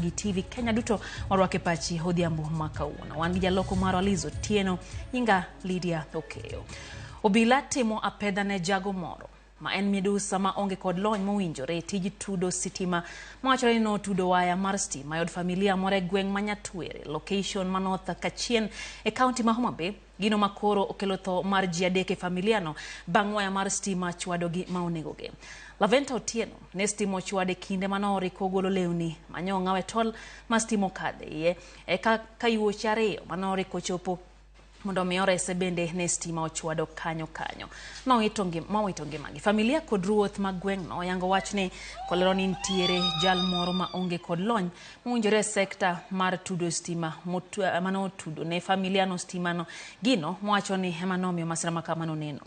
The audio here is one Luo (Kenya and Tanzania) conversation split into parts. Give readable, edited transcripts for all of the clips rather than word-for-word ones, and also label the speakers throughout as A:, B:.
A: Gi TV Kenya duto warwake pachi odhiambo ma kawuono. Wan gi jaloko marwa Liz Otieno, nyinga Lydia Okeyo. Obila timo apedha ne jago moro ma en midusa ma onge kod lony mowinjore e tij tudo sitima mawachore ni notudo waya mar stima e od familia moro e gweng' ma Nyatwere, location ma North Kachien e kaunti ma Homa Bay. Gino ma koro okelo tho mar ji adek e familiano bang' waya mar stima chwadogi ma onegogi. Laventa Otieno ne stima ochwade kinde mane oriko ogolo lewni mane ong'aw e tol ma stima okadhe iye eka ka yuoche ariyo mane oriko ochopo mondo mi orese bende ne stima ochwado kanyo kanyo mowito ngimagi. Familia kod ruoth mag gweng'no oyango wachni kolero ni nitiere jal moro ma onge kod lony mowinjore e sekta mar tudo stima mane otudo ne familia no stima no gino mowacho ni ema nomiyo masira ma kamano neno.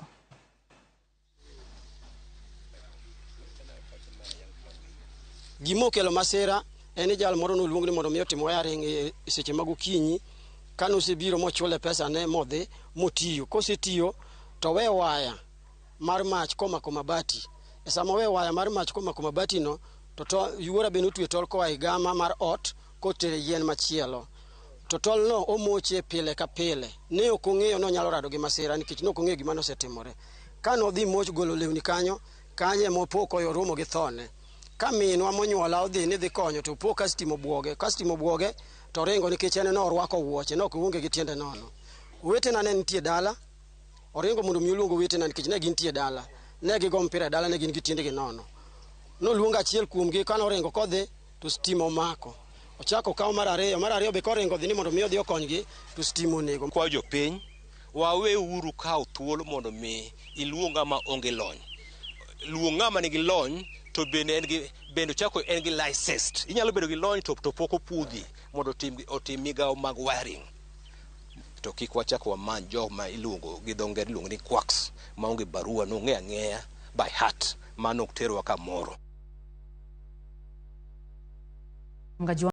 B: Gima okelo masira en ni jal moro noluong ni mondo mi otim wiring e seche mag okinyi. Kane osebiro mochule pesa ne modhi motiyo. Kosetiyo to owe waya mar mach komako mabati. E sama owe waya mar mach komako mabati no to yuora be notwe tol koa e gama mar ot kotere yien machielo. To tolno omoche pile ka pile. Ne ok ong'eyo ni onyalo rado gi masira nikech ne ok ong'eyo gima nosetimore. Ka nodhi moch golo lewni kanyo, kanyo ema opo koromo gi thone. Ka minwa monyuola odhi ni dhi konyo to opo ka stima obwoge. Ka stima obwoge to oringo nikech en norwako wuoche, ne ok oonge gi tiende nono. Owetena ne nitie dala, oringo mondo mi oluong owetena nikech ne gintie dala. Ne gigo mpira e dala ne gin gi tiendegi nono. Noluongo achiel kuomgi kane oringo kodhi to stima omako. Ochako okawo mar ariyo be koringo dhi ni mondo mi odhi okonygi to stima onego.
C: Kwayo jopiny, waweuru kawo thuolo mondo mi iluong ng'ama onge lony. Luong ng'ama nigi lony to bende en gi bende ochako en gi licensed. Inyalo bedo gi lony to pok opudhi mondo otim migawo mag wiring. To kik wachak wamany joma iluongo gi dho ngere iluongo ni quacks maonge barua nong'e ang'eya by heart mano ok terwa kamoro.